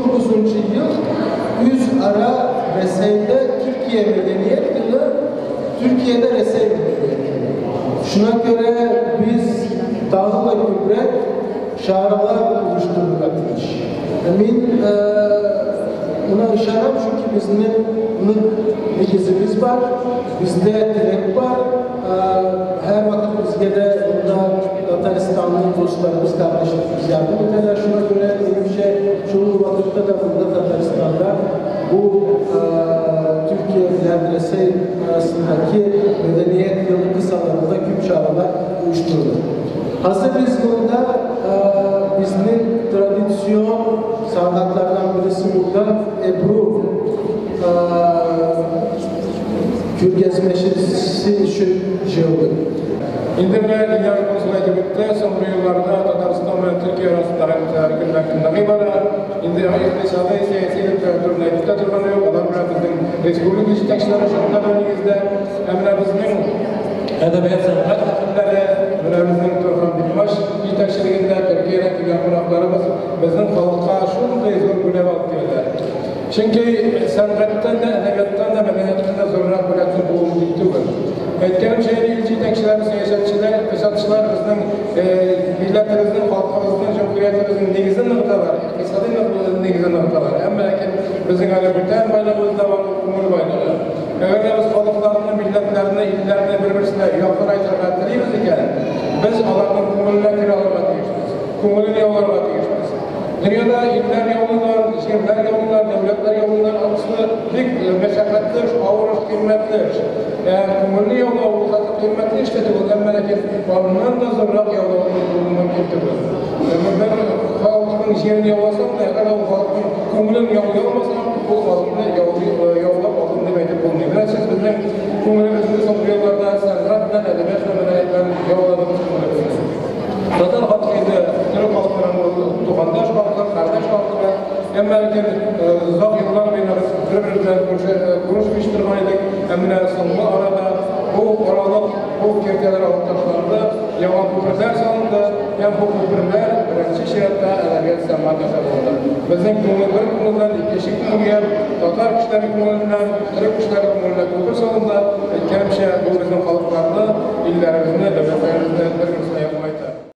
19. Yıl Üz-Ara Resey'de Türkiye Medeniyet Yılı, Türkiye'de Resey Medeniyet Yılı. Şuna göre biz dağla kübrek şaralar oluşturulmuş. Min buna işaret çünkü bizim negizimiz var, bizde direk var. Her vakit bizge de bunda Tataristanlı dostlarımız, kardeşlerimiz yardım ederler. Şuna göre bir şey, çoğu vakitte de burada Tataristan'da bu Türkiye ile Resey arasındaki medeniyet yılı kısalarında küp çağrılar oluşturulur. Hazır biz bunda bizim tradisyon sanatlardan birisi burada Ebru Kürgezmeşesi için yığıldı. İndirler dünya konusuna edibette soňky ýyllarda Tatarstan bilen Türkiye arasında günler bara, indi iqtisadi, siyasi türüne edipte turgan yok, olar bilen bizning respublika yetakchilari shug'ullangan negizde, hem bizning edebiyat sanat xatibleri, mana bizning Turhan Bitmaş yetakchiliginde Türkiye'den kelgan qo'noqlarimiz bizning xalqqa shunday zo'r bo'lak olib keldilar. Çünki sanatdan da, edebiyatdan da, medeniyetden de zorrak bo'lakni bu mümkün түгел. Әйткәнемчә, ил җитәкчеләре, сәясәтчеләр, икътисадчылар безнең милләтебезнең, халкыбызның, җөмһүриятебезнең нигезен ныгыталар, икътисади нигезен ныгыталар. Әмма ләкин безнең әле бүтән байлыгыбыз да бар, күңел байлыгы. Әгәр дә без халыкларны, милләтләрне, илләрне бер-берсенә якынайтырга телибез икән, без аларның күңеленә керә алырга тиешбез, күңелен яуларга тиешбез. Dünyada iller yavrulular, şehirler yavrulular, devletler yavrulular, aslında bik meşakkatli, ağır, kıymetli. Köngüllü yavru, kıymetli işte tügül, әмма ләкин ondan da zorrak yavru mümkün tügül. Ben halkın yerini yavlasam da, eğer o halkın köngülün yavru olmasam, bu halkını yavlap aldım diye aytıp olmuyor. Biraz siz bizden köngülümüzü son yıllarda sanat bilen, edebiyat bilen yavladığımız köngülümüzü. Tatar halkı ise Türk halkının tuğandaş halkı, kardeş halkı әмма ләкин озак еллар буена без бер-бер белән күрешми торган идек. Ә менә соңгы арада бу аралык, бу киртәләр алып ташланды, яңа күперләр салынды, һәм бу күперләр беренче чиратта әдәбият сәнгать аша булды. Безнең күңел бер күңелдән икенче күңелгә, татар кешеләре күңеленнән төрек кешеләре күңеленә күпер салынды. Әйткәнемчә, бу безнең халыкларны, илләребезне, дәүләтләребезне бер-берсенә